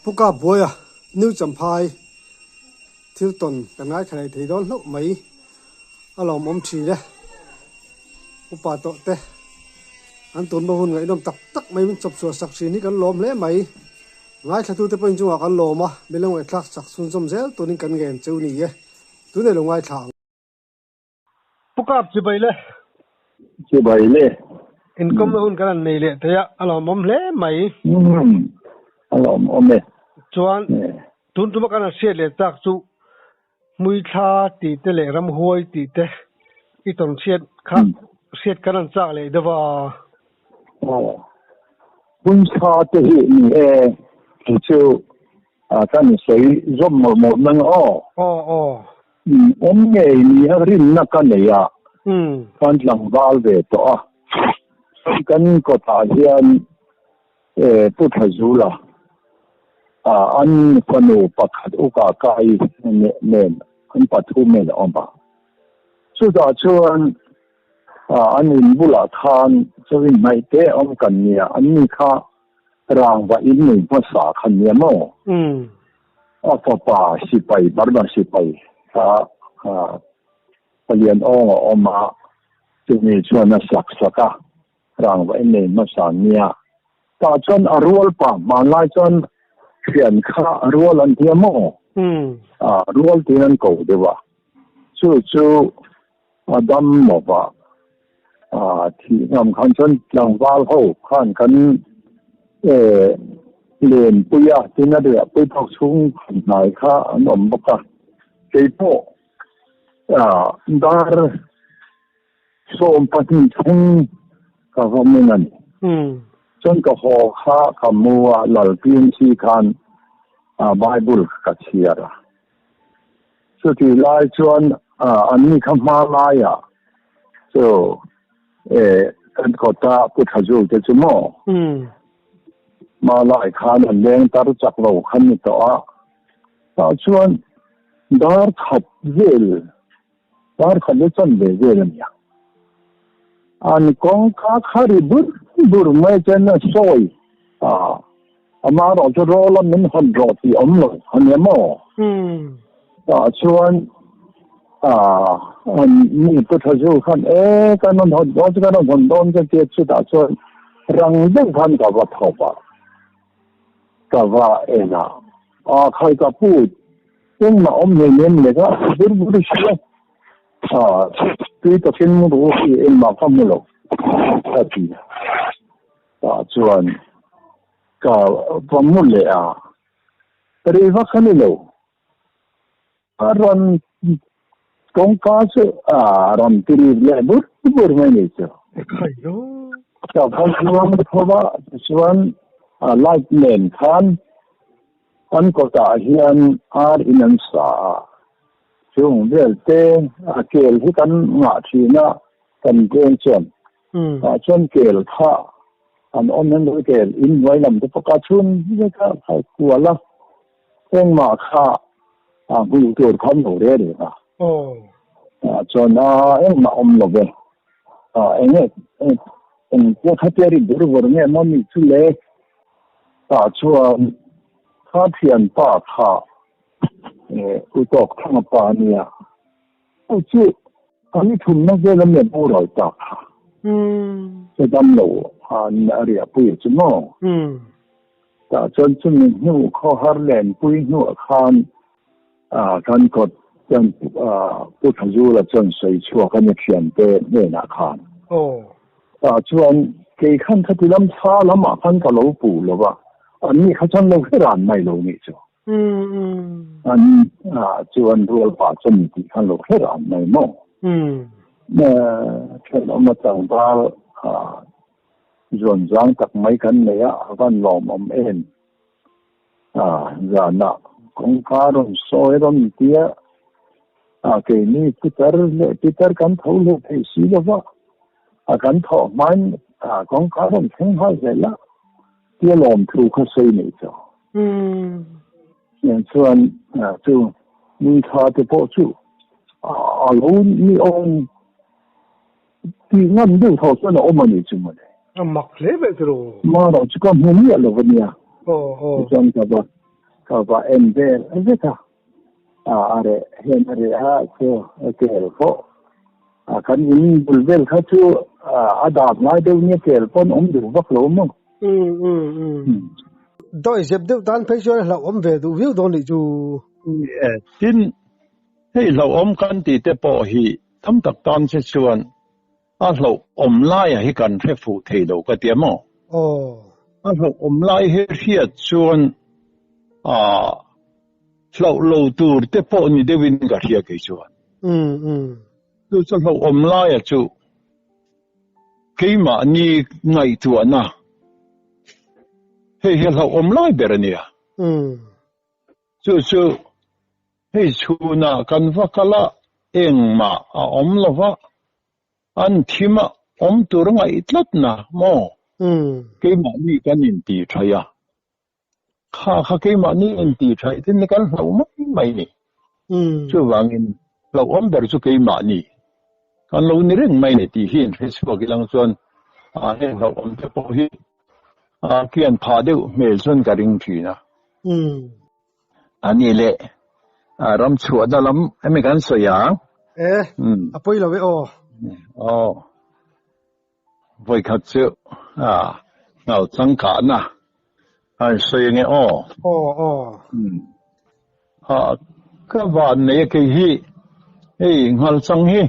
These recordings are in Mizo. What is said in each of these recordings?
Pu Kapbuaia, New Champhai thil tawn kan ngaithla leh thei dawn hlauh mai. A lawmawm thin e. Upa tawh te an tunhma hun ngaihnawm tak tak mai min chawp chhuah sak thin hi kan lawm hle mai. Ngaithlatute pawhin chungah kan lawm a, min lo ngaihthlak chak chhunzawm zel turin kan ngen cheu ni e. Tunei lo ngaithla ang. Pu Kap chibai le. Chibai le. Inkawmna hun kan han nei leh thei a, a lawmawm hle mai. Umm, a lawmawm e. Chuan, tun tuma kan han hriat leh chak chu Hmuithla tih te leh Ramhuai tih te i tawn hriat kha hriat kan han chak leh deuh a. Aw, Hmuithla te hi ni e, kei chu kan sawi zawm mawlh mawlh nang aw. Aw aw. Awm ngei ni a rinna ka nei a, kan tlangval ve tawh a, kan kawtah hian Pu Thazula an fanu pakhat uka kai nen an pathum in a awm a, chutah chuan an in bulah khan chawin hnaih te awm kan nia, an ni kha rangva in nei hmasa kha nia maw? A fapa sipai, Burma sipai kha Palian Awng a awm a, chumi chuan a sak sak a, rangva in nei hmasa nia. Tah chuan a rual pa hmanlai chuan thian kha rual an tia maw? Rual tiin an ko deuh a, chu chu a dam lova thih ngam khan chuan tlangval ho khan kan lenpui a, tin a riahpui tawk chhung hnai kha an awm bawk a, keipawh dar 20 thleng ka va min a ni. Chuan ka haw kha ka mu a, Lal PMC khan Bible ka chhiar a. Chutih lai chuan anni kha hma laiah chu kan kawta Pu Thazul te chu maw hma lai khan an leng tar chak lo kha ni tawh a. Tah chuan dar khat vel Dar khat le chan ve vel a nia. An kawngka kha ri bur bur mai chuan a sawi a, amaherawh chu rawl a min hawn rawh tih awm lo a nia maw? Tah chuan an mi Pu Thazu khan e kan rawn hawn dawn chu kan rawn hawn dawn ka tia chutah chuan rang deuh khan ka va thawp a, ka va en a, a khai ka pu Engmah awm hlei nem leh kha bur bur sia a tui takin mu ru hi engmah ka hmu lo ka ti a tah chuan ka va mu leh a rei vak a ni lo a rawn kawngka chu a rawn ti ri leh bur bur mai ni chu ka va zuang tho a tichuan light nen khan An kawtah hian ar in an sa a, chung vel te a kel hi kan ngah thin a, kan veng chuan tah chuan kel kha an awm hian lo kel in hnuai lam te pawh kha chhun vek a khai kual a, engmah kha a hmuh tur kha an lo re reng a, tah chuan a engmah awm lo ve, eng nge eng pawh khatia ri bur bur nge maw ni chu le. Tah chuan kha thianpa kha u tawk thlang a pa a nia, chu chu an i thumna vel a mi a boral ta kha. Che dam lo an a riahpui a chu maw? Tah chuan chumi hnu khawhar lenpui hnuah khan kan kawt chuan Pu Thazula chuan sawi chhuak a ni thiante hnenah khan. Tah chuan kei khan khati lam thla lamah khan ka lo puh lo va, anni kha chuan lo hre ran mai lo nih chu. An chuan rual pah chuan mi tih khan lo hre ran mai maw? Thenawm tlangval zuan zang tak mai kan nei a, a van lawmawm em? Zanah kawngka rawn sawi rawn tia a keini pitar leh pitar kan tho leh thei si lo va, a kan thawh hmain kawngka rawn thleng nghal zel a tia lawmthu kha sawi nei chu. Tiang chuan chu nithla te pawh chu a lo ni awm tih ngam deuh tho chuan a awm a ni chu mawle. A mak hle mai tiraw. Marawh chu ka hmu miah lo a nia. Tichuan ka va. Ka va en vel vek a, a reh hian a reh a, chu kel pawh kan in bul vel kha chu a dap ngai deuh nia kel pawn awm duh vak lo maw? Dawi zep deuh tan phei chuan a hlauhawm ve duh viau dawn nih chu. Tin, hei hlauhawm kan tih te pawh hi tam tak tan che chuan A hlauhawm laia hi kan hre fuh thei lo ka ti a maw? A hlauhawm lai hi hriat chuan a hlauh lo tur te pawh ni deuhin ka hria kei chuan. Chu chu hlauhawm laia chu keimahni ngaihtuahna hei hi a hlauhawm lai ber a nia. Chu chu Hei chhunah kan va kal a, engmah a awm lo va, an thim a awm tur ngaih tlat na maw? Keimahni kan intih thaih a, kha kha keimahni intih thaih te ni kan hlauh mai mai ni. Chuvangin hlauhawm ber chu keimahni kan lo ni reng mai ni tih hi inhre chhuak ilang chuan heng hlauhawm te pawh hi kian phah deuh hmel chuan ka ring thin a. A ni le, ram chhuahna lam emi kan sawi ang. E, a pawi lo e aw. Aw, vawikhat chu nghal changkahna a rawn sawi ange aw. Aw, aw. Ka van nei a kei hi, hei nghal chang hi,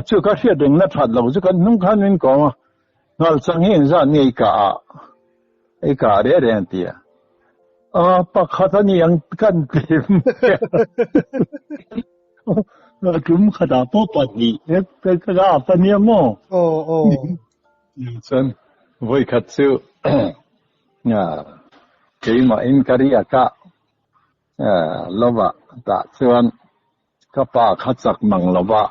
chu ka hriat rengna that lo chu kan hnung khan min kawm a, nghal chang hi engzat nge i kah a, i kah reh reng an ti a, pakhat a ni ang kan ti mai a, tum khatah pawh pahnih ka kap a nia maw? Aw, aw. Chuan vawikhat chu keimahin ka riak a, lovah tah chuan Ka pa kha chak mang lo va,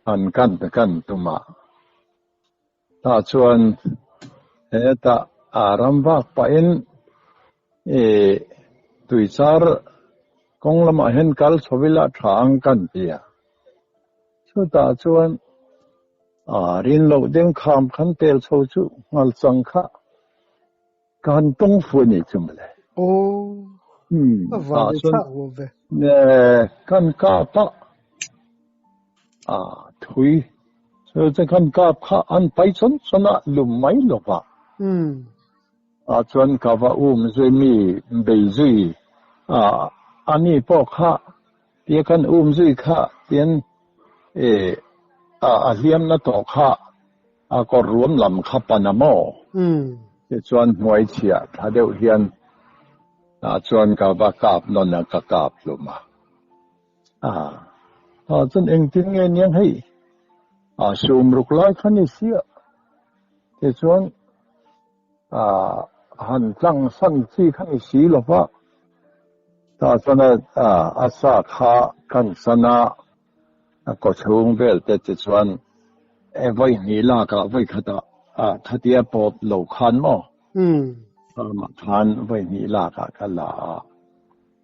han kan ta kan tum a. Tah chuan hetah a ram vak pahin i tuichar kawng lamah hian kal chho ila tha ang kan ti a. Chutah chuan a rin loh deng kham khan tel chho chu nghal chang kha Ka han tawng fuh a nih chu mawle. Aw, a van ve chhak lo ve. Kan kap a, a thui chu chu kan kap kha an pai chawn chawn a lum mai lo va. A chuan ka va um zui mi bei zui a, ani pawh kha tia kan um zui kha tian e a hliamna tawh kha A kawr ruam lam kha pan a maw? Tichuan hnuai chhiah tha deuh hian tah chuan ka va kap nawn a, ka kap hlum a. Tah chuan engtin nge niang hei? A sum ruk lai kha ni sia. Tichuan han tlang san chi kha ni si lo va. Tah chuan a sa kha kan san a. A kaw chhung vel te che chuan e vawi hnih lakah vawi khatah khatia pawp lo khan maw? Amah khan vawi hnih lakah ka la a,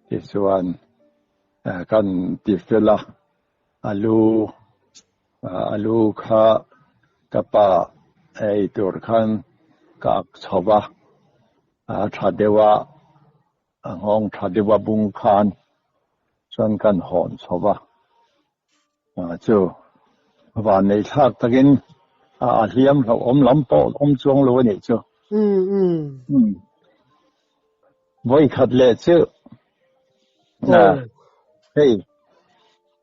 tichuan kan ti fel a, a lu a lu kha ka pa ei tur khan ka ak chho va, a tha deuh a, A nghawng tha deuh a bung khan chuan kan hawn chho va, chu vanneih thlak takin a hliam hlauhawm lam pawh awm chuang lo a nih chu. Vawi khat leh chu hei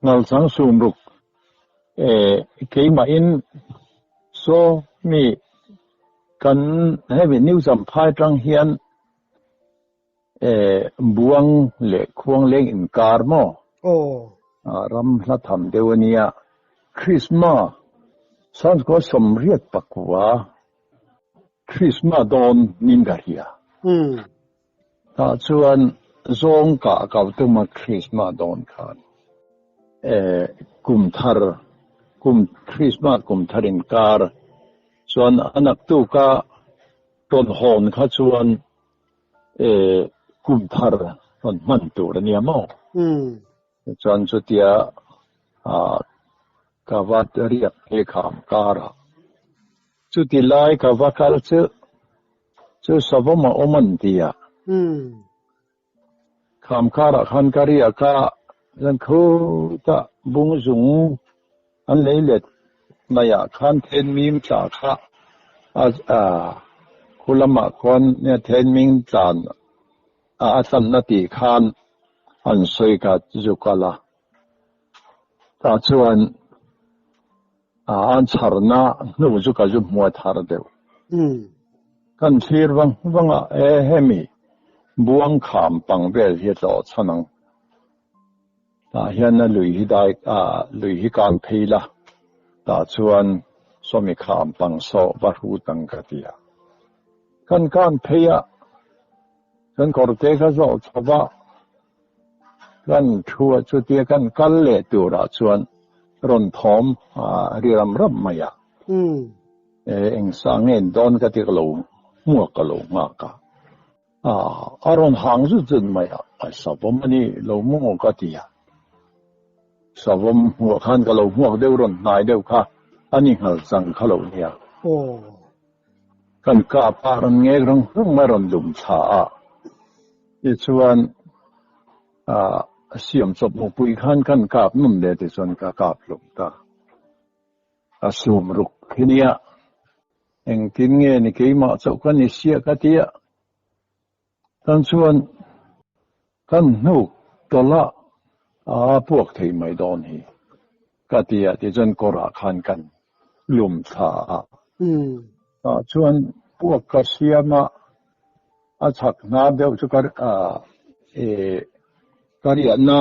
Ngalchang Sumruk keimahin saw mi kan hemi New Champhai tang hian Buang leh Khuangleng inkar maw? Ram hla tham deuh a nia. Krisma Sanskua sawmriat pakua Krisma dawn nin ka hria. Tah chuan zawng kah kau tuma Krisma dawn khan kum thar kum Krisma kum thar inkar chuan a naktuka Rawn hawn kha chuan kum thar rawn hman tur a nia maw? Chuan chutia ka va riak phei kham karah chuti lai ka va kal chu chu savawm a awm an ti a. Kham karah khan ka riak a, zan khutah bung zung an lei let hnaihah khan then mim tla kha a khu lamah khuan then ming tlan a tlanna tih khan an sawi ka zu kal a. Tah chuan an chharna hnu chu ka zu hmuat har deuh. Kan thlir vang vang a, e hemi buang kham pang vel hi a tlawh chhan ang. Tah hian a lui hi dai lui hi kan phei la, tah chuan sawmi kham pang sawh va hrut ang ka ti a. Kan kan phei a, kan kawrte kha zawh chho va, Kan thu a chutia kan kal leh turah chuan rawn thawm ri ram ram mai a. Eng sa nge in dawn ka ti ka lo hmuak ka lo nghak a. A rawn hang zut zut mai a, a savawm a ni lo maw ka ti a. Savawm hmuah khan ka lo hmuak deuh rawn hnai deuh kha a ni nghal chang kha lo nia. Kan kap a rawn ngek rang rang mai rawn lum thla a, tichuan a siam chawp mupui khan kan kap nawm le tichuan ka kap hlum ta. A sum ruk hi nia, engtin nge ni keimah chauh ka ni siah ka tia, tan chuan kan hnuk tawlh a a puak thei mai dawn hi ka ti a, tichuan kawrah khan kan lum thla a. Tah chuan puak ka siam a, a chhak hna deuh chu ka ka riahna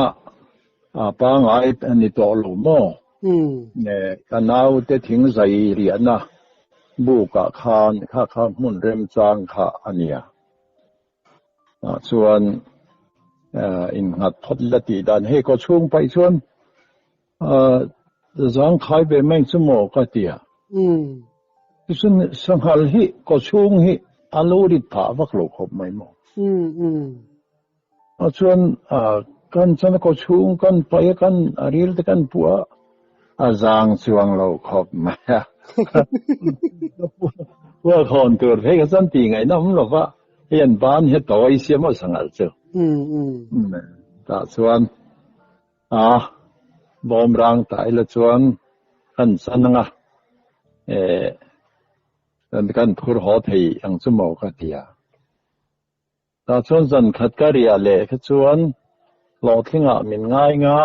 pangai a ni tawh lo maw? Ka naute thingzai riahna bukah khan kha kha hmun remchang kha a nia. Tah chuan innghat phawt la tih dan hei kaw chhung paih chuan zang khai ve mai chu maw ka ti a. Tichuan sanghal hi kaw chhung hi a lo rit phah vak lo khawp mai maw. A chuan kan chuan kaw chhung kan paih a kan a ril te kan puah a, a zang chuang lo khawp mai a. Puak hawn tur phei kha chuan tih ngaihna awm lo va, hei an ban hi a tawi sia maw sanghal chu. Tah chuan a bawm rang ta ila chuan kan chan ang a, kan phur haw thei ang chu maw ka ti a. Tah chuan zan khat ka riah leh kha chuan hlawhtlingah min ngai nga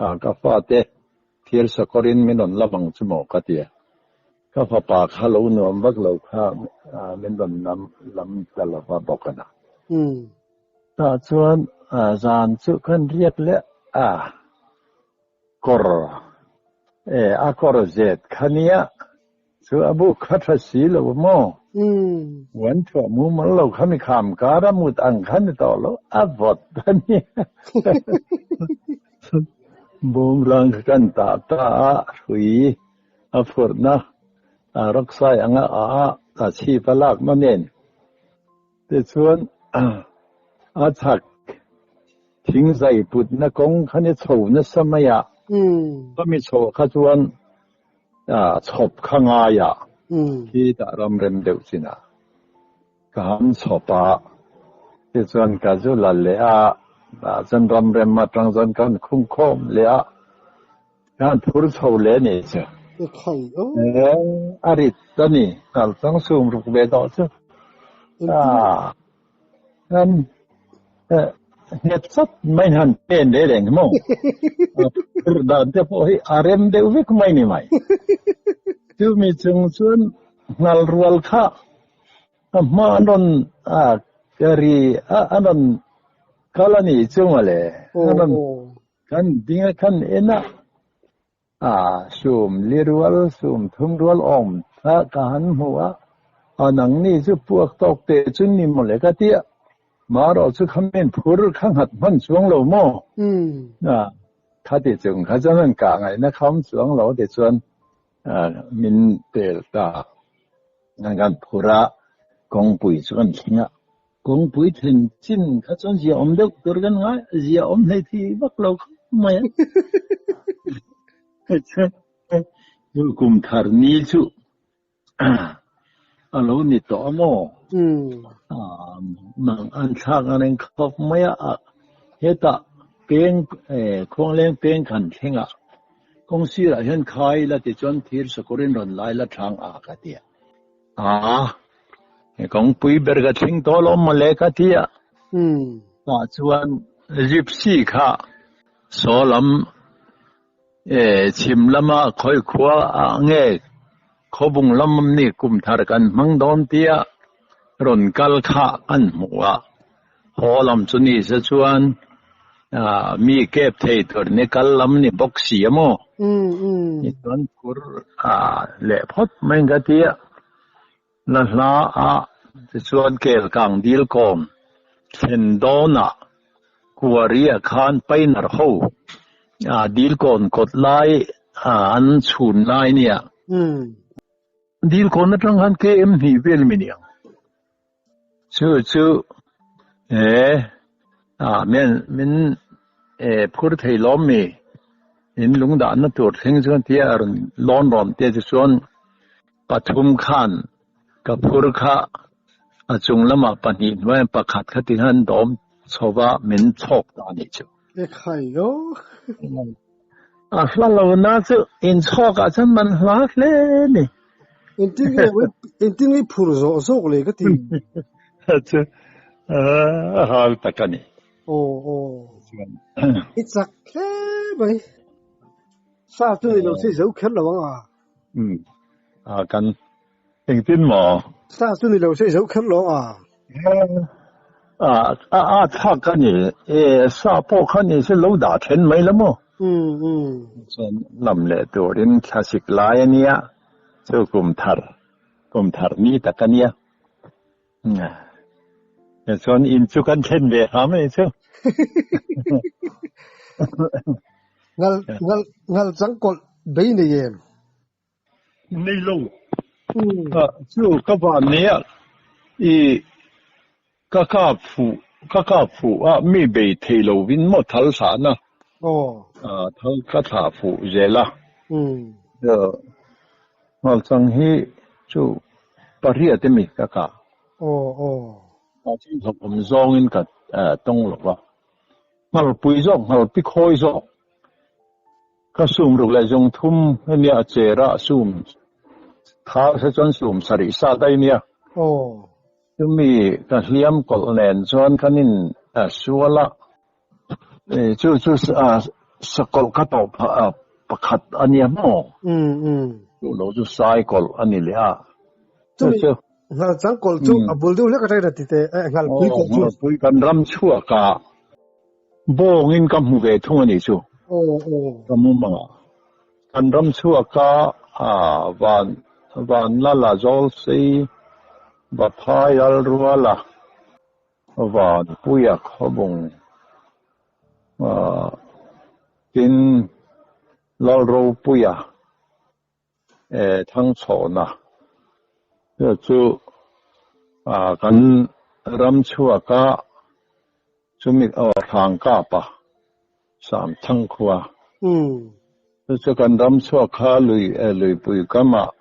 a, ka fate thil sakawrin min rawn lam ang chu maw ka ti a. Ka fapa kha lo nuam vak lo kha min rawn lam lam ta lo va bawk a na. Tah chuan zan chu kan riak leh a, kawr e a kawr zet kha nia chu a buk kha tha si lo maw uan thuah mumal lo kha mi kham kar a mut ang kha ni tawh lo a vawt a nia bawmrang kha kan tah ta a hrui a phurhna a rawksai anga a a chhip a lakna nen Tichuan, a chhak thingzai putna kawng kha ni chho nasa mai a, chumi chhoh kha chuan chhawp kha ngai a, khitah ram rem deuh chinah ka han chhawp a, tichuan ka zu la leh a, tah chuan ram rem atang chuan ka han khung khawm leh a, Ka han phur chho leh a nih chu. A rit a ni, ngal chang sum ruk ve tawh chu. Kan nghet chat mai han pen leh reng maw. A phur dan te pawh hi a rem deuh vek mai ni mai. Chumi chung chuan ngal rual kha a hma an rawn a ri an rawn kal a nih chu mawle. An rawn Kan ding a kan en a, a sum li rual, sum thum rual awm kha ka han hmu a, a nangni chu puak tawk te chu ni mawle ka ti a, marawh chu kha min phur kha nghat hman chuang lo maw? A, khati chung kha chuan an kah ngaihna kha awm chuang lo tichuan min pel ta, kan phur a, kawngpui chu kan thleng a. Kawngpui thlen chin kha chuan zia awm deuh tur kan ngai, zia awm hlei thi vak lo khawp mai a. Chu kum thar ni chu a lo ni tawh a maw? Mang an thlak a reng khawp mai a. Hetah peng Khuangleng peng khan thlengah kawng sirah hian khai ila tichuan thir sakawrin rawn lai la thang a ka ti a. A, kawngpui ber ka thleng tawh lo mawle ka ti a. Tah chuan Gypsy kha saw lam chhim lama khawi khua ah nge khawbung lam ni kum thar kan hmang dawn tia rawn kal kha kan hmu a. Haw lam chu ni se chuan mi kep thei tur ni kal lam ni bawk si a maw? Ni chuan phur leh phawt mai ka ti a. La hla a tichuan kel kang dil kawm thlen dawnah Kuaria khan Painar ho dil kawn kawt lai an chhun lai nia. Dil kawn atang khan KM hnih vel mi niang. Chu chu e a men min e phur thei lawm mi in lung dahna tur thleng chuan tia a rawn lawn rawn te chu chuan pathum khan ka phur kha a chung lamah pahnih hnuaiah pakhat kha ti khan dawm chhova min chhawk ta a nih chu. E khai lo. A hla lo na chu inchhawk ah chuan man hla hle ni. Engtin nge engtin nge phur zawh zawk le ka ti. Chu a hal tak a ni. Aw aw. I chak hle mai. Sa chu ni lo se zo kher lo ang a. Um a kan engtin maw? Sa chu ni lo se zo kher lo ang a. A a a thlak a ni e sa pawh kha ni se lo dah then mai la maw? Um um. Chuan lam leh turin thlasik lai a nia chu kum thar kum thar ni tak a nia. Chuan in chu kan thlen ve hram a ni chu. Ngal ngal ngal chang kawlh bei nei em? Nei lo. Chu ka van nei a i ka kap fuh ka kap fuh a mi bei thei lo vin maw thal thlah na. Thal ka thlah fuh zel a. Ngal chang hi chu pariat emi ka kah. A chu hlawhawm zawngin ka tawng lo va. Nghalpui zawk nghalpi khawi zawk. Ka sum ruk leh zung thum ania a cher a sum thar se chuan sum sarih sa daih ania. Chumi ka hliam kawlh nen chuan kan in sual a, chu chu sakawlh ka tawh pakhat ania maw? Chu lo chu sai kawlh a ni leh a. Chu chu ngal chang kawlh chu a bul deuh hlek atang in a ti teh ngalpui kawlh chu. Ngalpui kan ram chhuak a. Bawngin ka hmu ve thung a nih chu. Ka mumang ah. Kan ram chhuak a van van la la zawl sei va phai al rual a van puia khawbung tin Lalropuia Thangchhawna chu kan ram chhuak a chumi aw Hrangkap a Samthang khua chu chu kan ram chhuak kha lui luipui kamah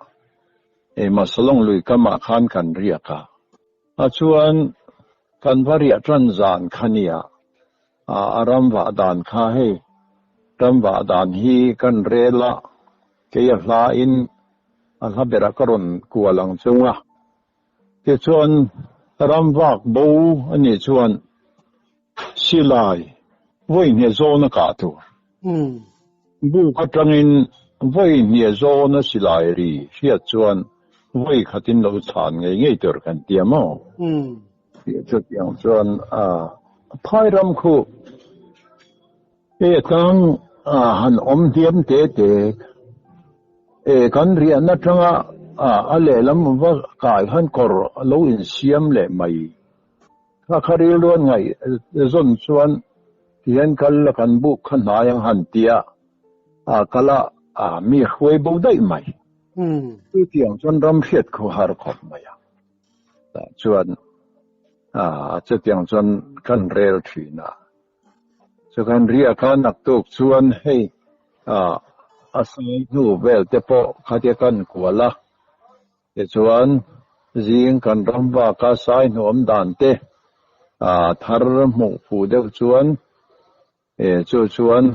Masalawng lui kamah khan kan riak a a chuan kan va riah tan zan kha nia A ram vah dan kha hei, ram vah dan hi kan rel a, kei a hla in a hla ber ah ka rawn kual ang chung a. Tichuan ram vak bo a nih chuan silai vawi hniah zawn a kah tur. Buk atangin vawi hniah zawn a silai ri hriat chuan vawi khatin lo chhan ngei ngei tur kan ti a maw? Chutiang chuan phai ram khu e tang han awm hliam te te e kan riahna atanga a lehlam va kai khan kawr a lo insiam leh mai. Kha kha rilruan ngaih zawn chuan tihian kal la kan buk kha hnai ang han tia a kal a mi hruai bo daih mai. Chutiang chuan ram hriat khu har khawp mai a. Tah chuan chutiang chuan kan rel thin a, chu kan riak a naktuk chuan hei a sawi hnu vel te pawh khatia kan kual a, tichuan zing kan ram vak a sai hnuam dan te thar hmuh fuh deuh chuan. E chu chuan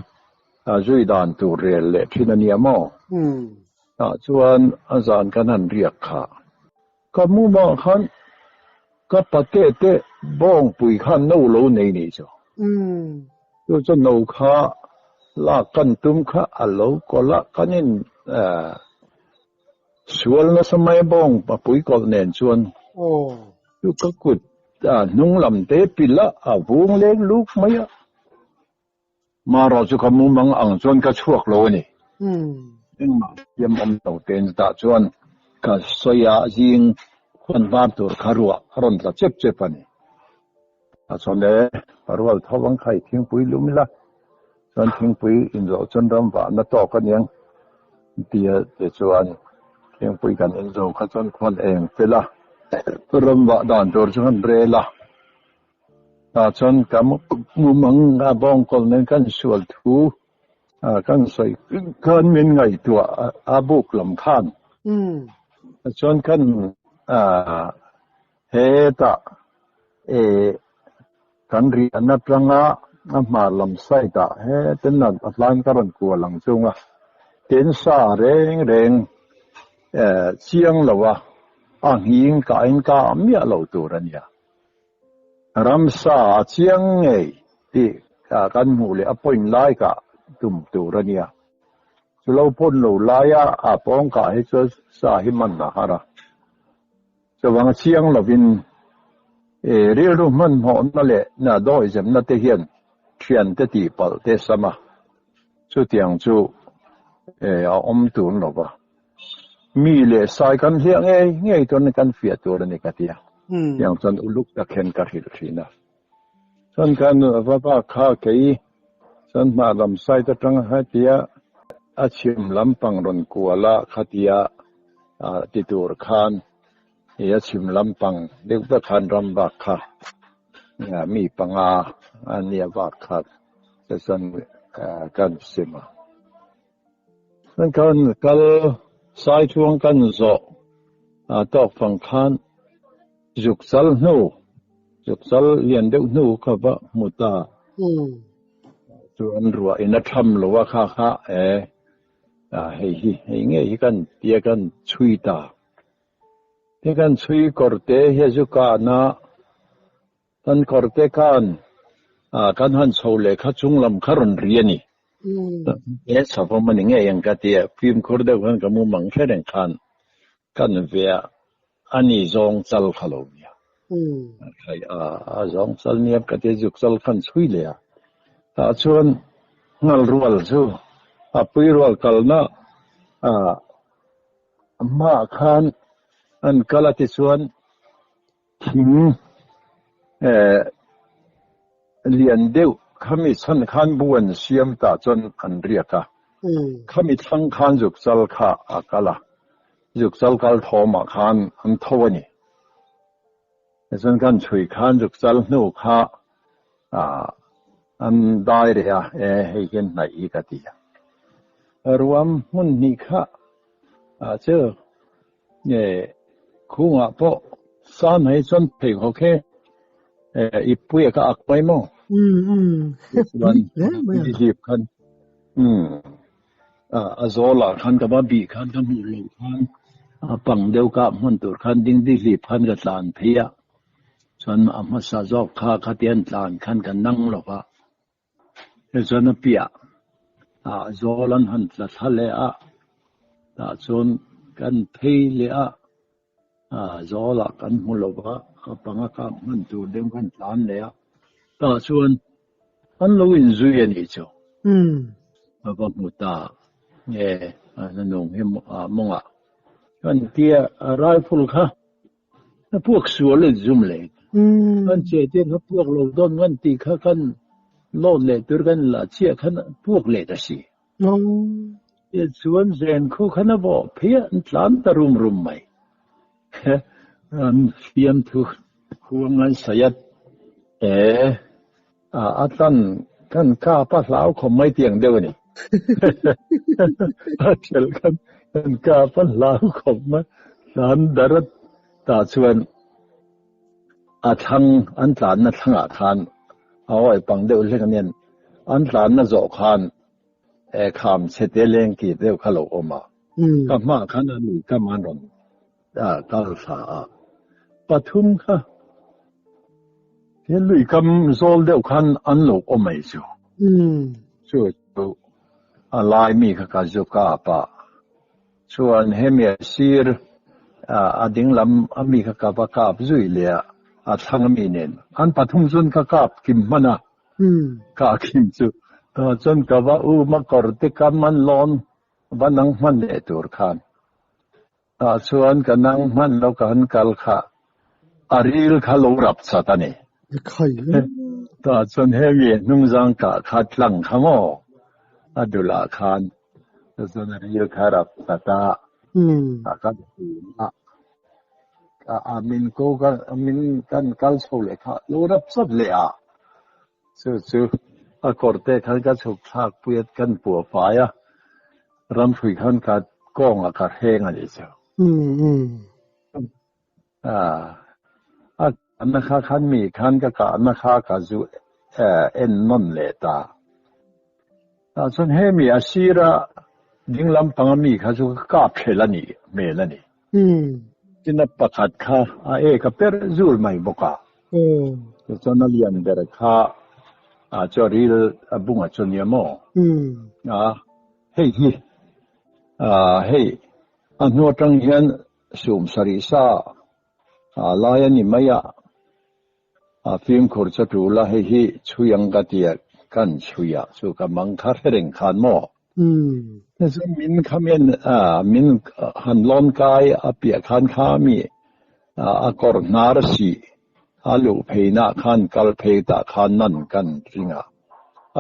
a zui dan tur rel leh thin a nia maw? Tah chuan a zan kan han riak kha. Ka mumah khan ka pate te bawngpui khan no lo nei nih chu. Chu chu no kha lak kan tum kha a lo kawlh a, kan in sual nasa mai a bawng pui kawlh nen chuan chu ka kut hnung lam te pilh a, a vung leng luk mai a. Marawh chu ka mumang ang chuan ka chhuak lo a ni. Engmah thiam awm lo tein chutah chuan ka sawi a, zing khuan var tur kha ruah a rawn tla chep chep a ni. A chuan le, parual tho ang kha i thingpui lum ila, chuan thingpui inzawh chuan ram vahna tawk a niang tia te chuan thingpui kan inzo kha chuan khuan eng fel a, ram vah dan tur chu han rel a. Tah chuan ka mumang a bawngkawl nen kan sual thu kan sawi khan min ngaihtuah a buk lam khan. Chuan kan hetah kan riahna atanga a hmar lam side ah hetin a hlain ka rawn kual ang chung a, tin sa reng reng chiang lo a, a nghing kahin ka miah lo tur a nia. Ramsa a chiang ngei tih kan hmuh leh a point lai ka tum tur a nia. Chu lo pawn lo laia a pawng kah hi chuan sa hi man a har a. Chuvang a chiang lovin rilru hmanhmawhna leh dawihzemna te hian thiante tihpalh te sam a, chutiang chu a awm tur lo va. Mi leh sai kan hliah ngei ngei chuan kan fiah tur a ni ka ti a, tiang chuan uluk tak hian ka hrilh thin a. Chuan kan va bak kha kei chuan hmah lam side atang hetia a chhim lampang rawn kual a khatia ti tur khan i a chhim lampang deuh vek khan ram bak kha mi panga a nia bak kha chuan kan sim a. Chuan khan kal sai thuang kan zawh tawk fang khan zuk chal hnu, zuk chal lian deuh hnu kha va hmu ta. Chuan ruah in a tham lo a kha kha e hei hi hei ngei hi kan tia kan chhui ta. Ti kan chhui kawr te hi a zu kahna Kan kawrte khan kan han chho leh kha chung lam kha rawn ri a ni. He savawm a ni ngei ang ka ti a, fimkhur deuh khan ka mumang hre reng khan kan ve a, a ni zawng chal kha lo nia. A zawng chal nia ka ti a, zuk chal khan chhui leh a. Tah chuan ngal rual chu a pui rual kalna hmaah khan an kal a tichuan Thing lian deuh khami chhan khan bu an siam tah chuan an riak a, khami thlang khan zuk chal kha a kal a, zuk chal kal thawmah khan an tho a ni. Tichuan kan chhui khan zuk chal hnu kha an dai reh a, e hei hian hnaih hi ka ti a. Ruam hmun hnih kha chu Nge khungah pawh san hei chuan pheikhawk hi i puia ka ak mai maw? Chuan i hlip khan a zawlah khan ka va bih khan ka hmuh loh khan a pang deuh kah hmun tur khan dingdi hlip khan ka tlan phei a, chuan a hmasa zawk kha khatian tlan khan ka nang lo va. Chuan a piah ah zawl an han tla thla leh a, tah chuan kan phei leh a, zawl ah kan hmu lo va, ka panga kak hman tur deuh kan tlan leh a, tah chuan an lo inzui a nih chu. Ka va hmu ta nge a nung hi mawngah kan tia rifle kha A puak sual in zum leh. Kan che te kha puak lo dawn kan tih kha kan load leh tur kan la chiah khan puak leh ta si. Chuan zen khu khan a vawh phei a, an tlan ta rum rum mai. An fiamthu khuang an sawi a, e a tlan kan kap a hlau khawp mai tiang deuh a ni. A thelh khan kan kap a hlau khawp mai. Tlan dar a tah chuan a thlang an tlanna thlangah khan a awi pang deuh hlek anian. An tlanna zawh khan kham chhe te leng ki deuh kha lo awm a. Ka hmaah khan a lui kam an rawn kal thla a. Pathum kha he lui kam zawl deuh khan an lo awm mai chu. Chu chu a lai mi kha ka zu kap a. Chuan hemi a sir a dinglam a mi kha ka va kap zui leh a, a thlang a mi nen an pathum chuan ka kap kim hman a. Ka kim chu tah chuan ka va um a kawr te kam an lawn va nang hman leh tur khan. Tah chuan ka nang hman lo ka han kal kha a ril kha lo rap chat a ni. Tah chuan hemi hnungzang kah kha tlang kha maw a dulah khan chuan a ril kha rap chat a. Ka a a min ko ka min kan kal chho leh kha lo rap chat leh a. Chu chu a kawr te khan ka chhuk thlak pui a kan puah fai a, ramhrui khan ka kawngah ka hreng a nih chu. A kahna kha khan mi khan ka kahna kha ka zu en nawn leh ta. Tah chuan hemi a sira ding lampanga mi kha chu ka kap hrel a nih hmel a ni. Tin a pakhat kha a ek a per zul mai bawk a. Tichuan a lian ber kha a chu a ril a bunga chu nia maw? A hei hi hei a hnu atang hian sum sarih sa lai a ni mai a. A fimkhur chu tul a, hei hi chhui ang ka tia kan chhui a, chu ka mang kha hre reng khan maw? Chuan min kha mian min han lawn kai a piah khan kha mi a kawr hnar sih a luh phei nah khan kal phei tah khan nan kan ring a,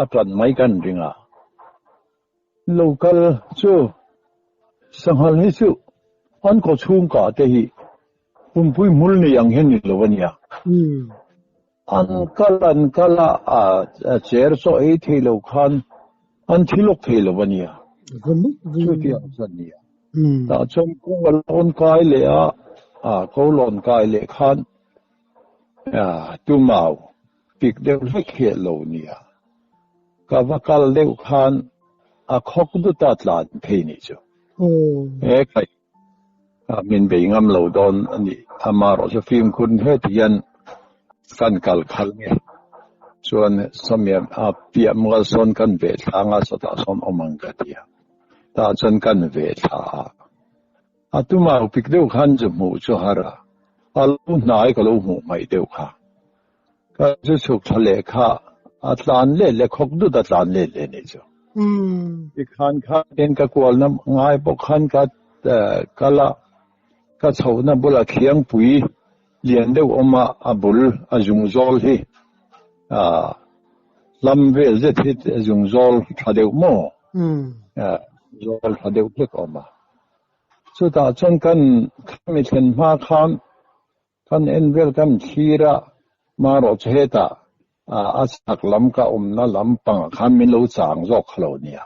a tan mai kan ring a. Lo kal chu sanghal hi chu an kaw chhungkah te hi pumpui hmul nei ang hian ni lo a nia. An kal an kal a, a chair chaw ei thei lo khan an thi lawk thei lo a nia. Chutiang chu a nia. Tah chuan kawng a lawn kai leh a, a ko lawn kai leh khan tumau pik deuh hlek hi a lo nia. Ka va kal deuh khan a khawk dut a tlan phei nih chu. He kai min bei ngam lo dawn a nih. Amaherawh chu fimkhur heti hian kan kal khalh nge. Chuan sawmia a piah mual sawn kan veh thla anga sawtah sawn awm ang ka ti a. Tah chuan kan veh thla a. A tumah upik deuh khan chu hmuh chu har a. A lo hnai ka lo hmuh hmaih deuh kha. Ka chu chhuk thla leh kha a tlan let leh khawk dut a tlan let leh nih chu. Tikhan kha ten ka kualna ngai pawh khan ka kal a, ka chhohna bulah khiangpui lian deuh awm a, a bul a zung zawl hi hlam vel zet hi zung zawl tha deuh maw? Zawl tha deuh hlek a awm a. Chutah chuan kan mi thlen hma khan Kan en vel kan thlir a, marawh chu hetah a chhak lam ka awmna lampangah khan min lo chang zawk kha lo nia.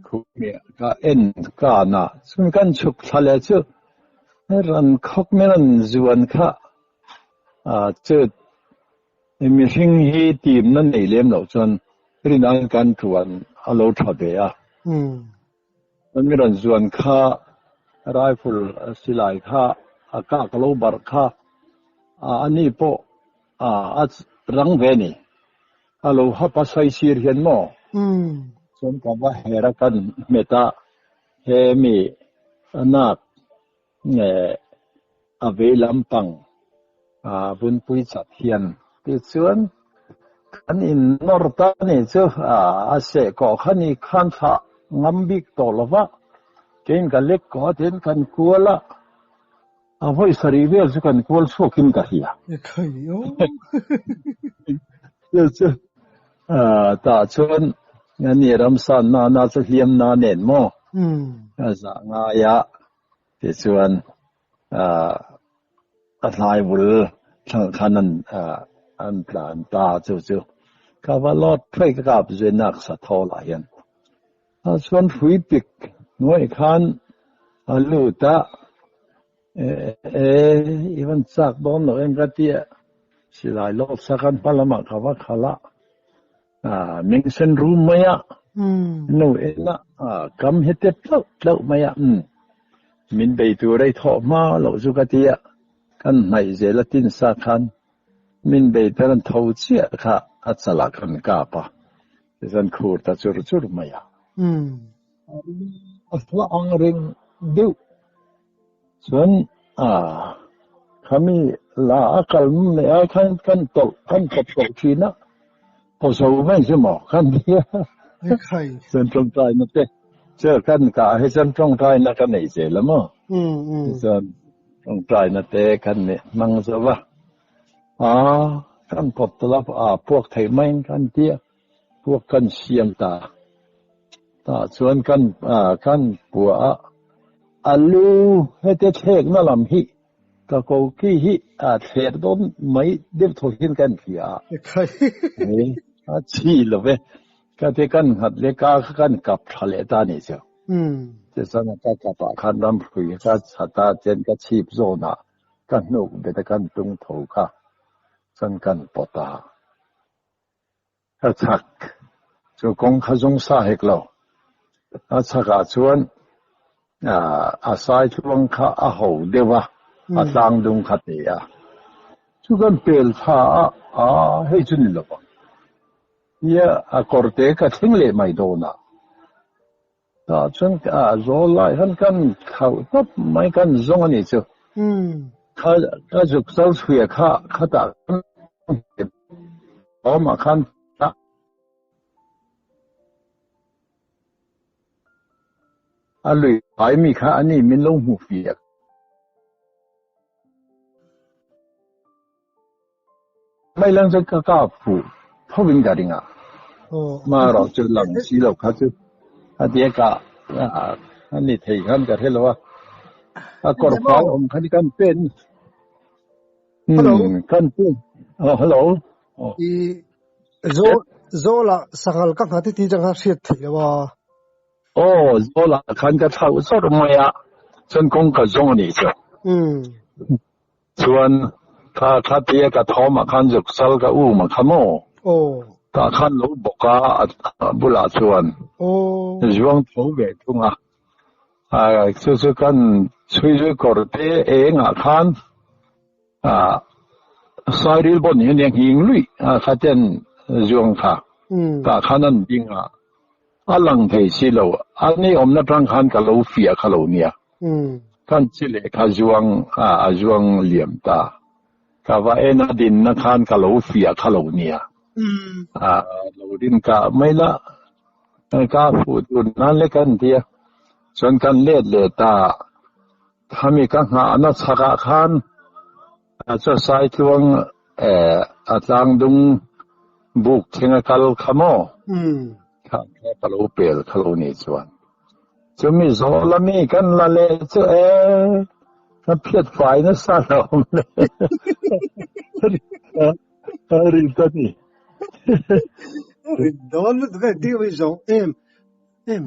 Khumi ka en kan a, chumi kan chhuk thla leh chu ran khawk min rawn zuan kha chu mihring hi timna nei lem loh chuan rin an kan tuan a lo tha ve a. Mi rawn zuan kha rifle silai kha a kak lo barh kha a ni pawh a rang ve ni. A lo hap a sawi sir hian maw? Chuan ka va her a kan hmet a, he mi nak a vei lampang a vunpui chat hian tichuan kan in nawr ta ni chu a seh kawh kha ni khan thlah ngam bik tawh lo va, keiin ka lek kawh a tin kan kual a, a vawi sarih vel chu kan kual chhuakin ka hria. Chu chu tah chuan ani ramsan nana chu hliam na nen maw a zah ngai a. Tichuan a hlai bul thlangah khan an tlan ta chu chu ka va lawt phei ka kap zui nak sa thawl ah hian chuan hrui pik hnuai khan a lut a e i van chak dawn lo em ka tia silai lawt sa khan hma lamah ka va khalh a. A meng sen rum mai a. No en a, a kam hi tep tlauh tlauh mai a. Umm min bei tur ei thawh hma loh chu ka ti a, kan hnaih zel a tin sa khan min bei ber an tho chiah kha a chalah kan kap a, tichuan khur ta chur chur mai a. A hla ang reng deuh chuan a khami la a kal leh ai khan kan tawlh kan kawp tawlh thin a, paw zo mai chu maw kan nia chuan tawngtaina te chu kan kah hi chuan tawngtaina ka nei zel a maw chuan tawngtaina te kan hmang zo va a kan kawp tawlh a a puak theih maiin kan tia puak kan siam ta. Tah chuan kan kan puah a, a lu hete thlekna lam hi ka koki hi a thlek dawn mai deuh thaw hian ka inhria a. A chi lo ve, ka te kan nghat leh ka kha kan kap tha leh ta a nih chu. Tichuan ka kap ah khan ramhrui ka chhat a, chuan ka chhip zawn ah ka hnuk bet a kan tung tho kha chuan kan pawt a. A chhak chu kawng kha zawng sa hek lo. A chhakah chuan a saitluang kha a ho deuh a, a tlang dung kha te a. Chu kan pel thla a, a hei chu ni lo vang. Nia a kawrte ka thleng leh mai dawn a. Tah chuan a zawl lai khan kan thlauh tawp mai kan zawng a nih chu. Kha ka zuk chal chhuia kha khatah khan awmah khan a lui fai mi kha a ni min lo hmuh fiah. Mai lang chu ka kap fuh thovin ka ring a, marawh chu lang si lo kha chu a tia ka a ni thei khan ka hre lo a, a kawr fai awm kha ni kan pen kan pen oh hello I zo zola sanghal ka nghat i ti chang kha hriat theih lo a. Aw zola khan ka thlauh zawrh mai a, chuan kawng ka zawng a nih chu. Chuan kha kha tia ka thawm ah khan zuk sal ka um a kha maw? Tah khan lo bawk a a bulah chuan zuang tho ve thung a. Chu chu kan chhui zui kawr te eng ah khan sairil bawn hi ania nghing luih a kha ten zuang kha tah khan an ding a a lang thei si lo a ni awmna tang khan ka lo fiah kha lo nia. Kan chi leh kha zuang a zuang liam ta. Ka va en a dinna khan ka lo fiah kha lo nia. A lo rin kah mai la, ka fuh tur nan lek an tia. Chuan kan let leh ta. Khami ka nghahna chhakah khan chu Saitluang a tlangdung buk thleng a kal kha maw? Kha ka lo pel kha lo nih chuan. Chumi zawh la mi kan la leh chu e, ka phiat fai nasa lo awm le. Rin ta ni. Rin dawn lutuk e, ti ui zawng em em.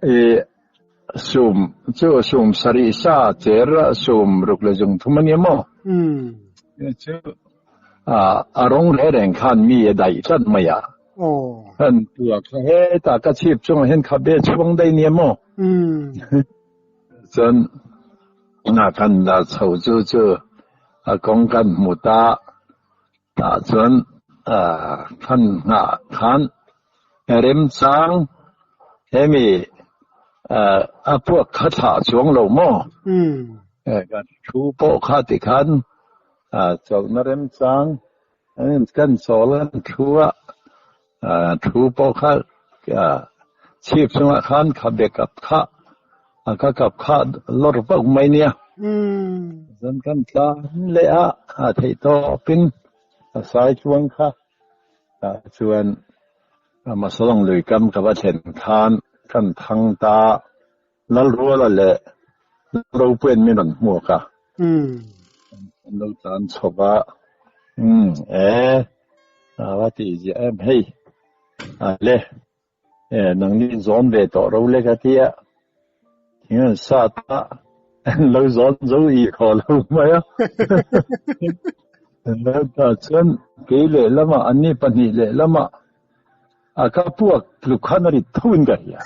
E, sum chu sum sarih sa cher sum ruk le zung thum ania maw? Chu a rawng reng reng khan mi a daih tlat mai a. Kan tuak kha hetah ka chhip chungah hian khabe chhuang daih nia maw? Cun na kan la chho chu chu a kong kan hmu ta. Tah cun kan hngah khan remcang hemi a puak kha thlah chuang lo maw? Kan thu pawh kha ti khan chawlhna remcang Kan chawl an thu a, thu pawh kha chhip chungah khan khabe kap kha a ka kap kha lawr vak mai nia. Zan kan tlan leh a, a theih tawpin a sai chuang kha chuan Masalong lui kam ka va thlen khan kan thang ta Lalruala leh Lalropuia'n min rawn hmuak a. An lo tlan chho va, Umm, e, a va tih ziah em hei, a le, e, nangni zawn ve tawh ro le ka ti a, thing an sat a, an lo zawn zo i khaw lo mai a. Tah chuan kei lehlamah anni pahnih lehlamah a ka puak tluk khan a rit tho in ka hria.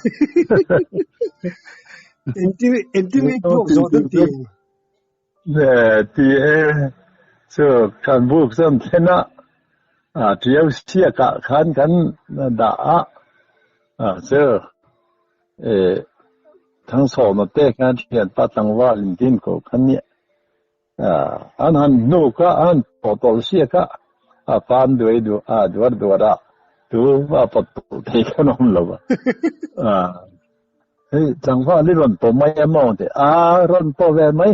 Engtin engtin nge i puak zawh dan ti ang? Ti e, chu kan buk chuan thlen a, tiau siakah khan kan dah a, chu Thangsawma te khan thianpa tlangval in din ko khan nia. An han hnuk a, an han pawhtawlh siak a, a pan duai duar duar a, tu a pawt tawlh thei khan awm lo a. Hei tlangval i rawn pawh mai em aw ti a, rawn pawh ve mai.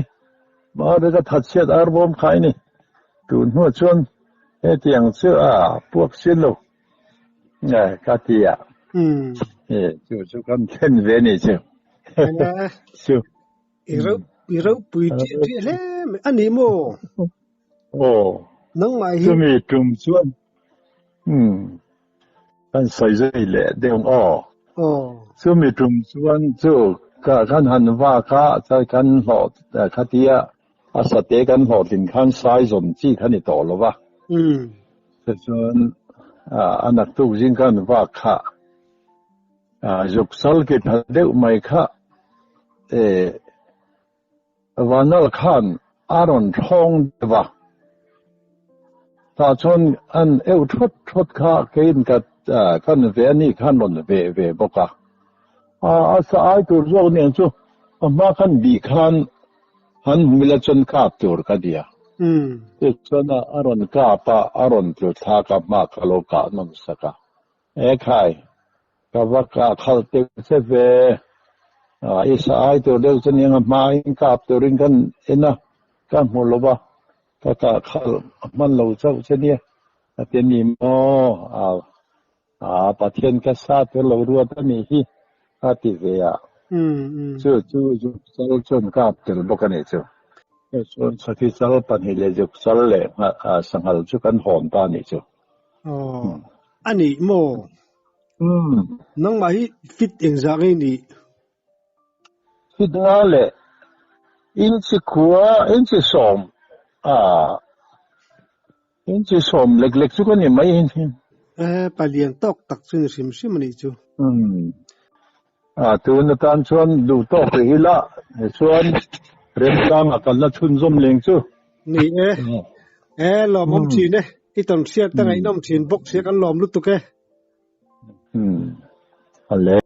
Mahse ka thatchhiat ar bawm kha i ni. Tun hnuah chuan hetiang chu a puak sin lo ka ti a. Chu chu kan thlen ve ni chu. Chu. I reuh i reuh pui ṭiah ṭiah hle mai a ni maw? Aw. Nangmah hi. Chumi tum chuan umm kan sawi zui leh deuh ang aw. Aw. Chumi tum chuan chu ka kan han vak a chuan kan hlawh khatia a sate kan hlawhtlin khan sai zawn chi kha ni tawh lo va. Umm. Tichuan a naktuk zing khan vak kha Zuk sal ki tha deuh mai kha Vanal khan a rawn thlawng deuh a, tah chuan an eu thawt thawt kha keiin ka kan ve a ni khan rawn ve ve bawk a. A sa ai tur zawk nen chu a hma khan bih khan han hmu ila chuan kap tur ka nia. Tichuan a rawn kap a, a rawn tlu thlak a, hma ka lo kah nawm sak a. E khai, ka va kah khalh teuh che ve. I sa ai tur deuh chu nia hma in kap turin kan en a, ka hmu lo va, ka kah khalh hman lo chauh che nia. A ti a ni maw? A, Pathian ka sa tur lo ruat a nih hi, a ti ve a. Chu chu zuk chal chuan kap tel bawk a nih chu. Chuan sakhi chal pahnih leh zuk chal leh sanghal chu kan hawn ta a nih chu. Aw, a nih maw? Nangmah hi fit engzah nge nih? Fit nga leh inchi khua, inchi sawm, ah, inchi sawm lek lek chu ka ni mai hin hin. Eh, palian tawk tak chu ni hrim hrim a nih chu. Umm, ah, tun atan chuan duh tawk rih ila, chuan remchangah kan la chhunzawm leng chu. Ni e. E lawmawm thin e. I tawn hriat te ngaihnawm thin bawk sia kan lawm lutuk e. Umm. Ale.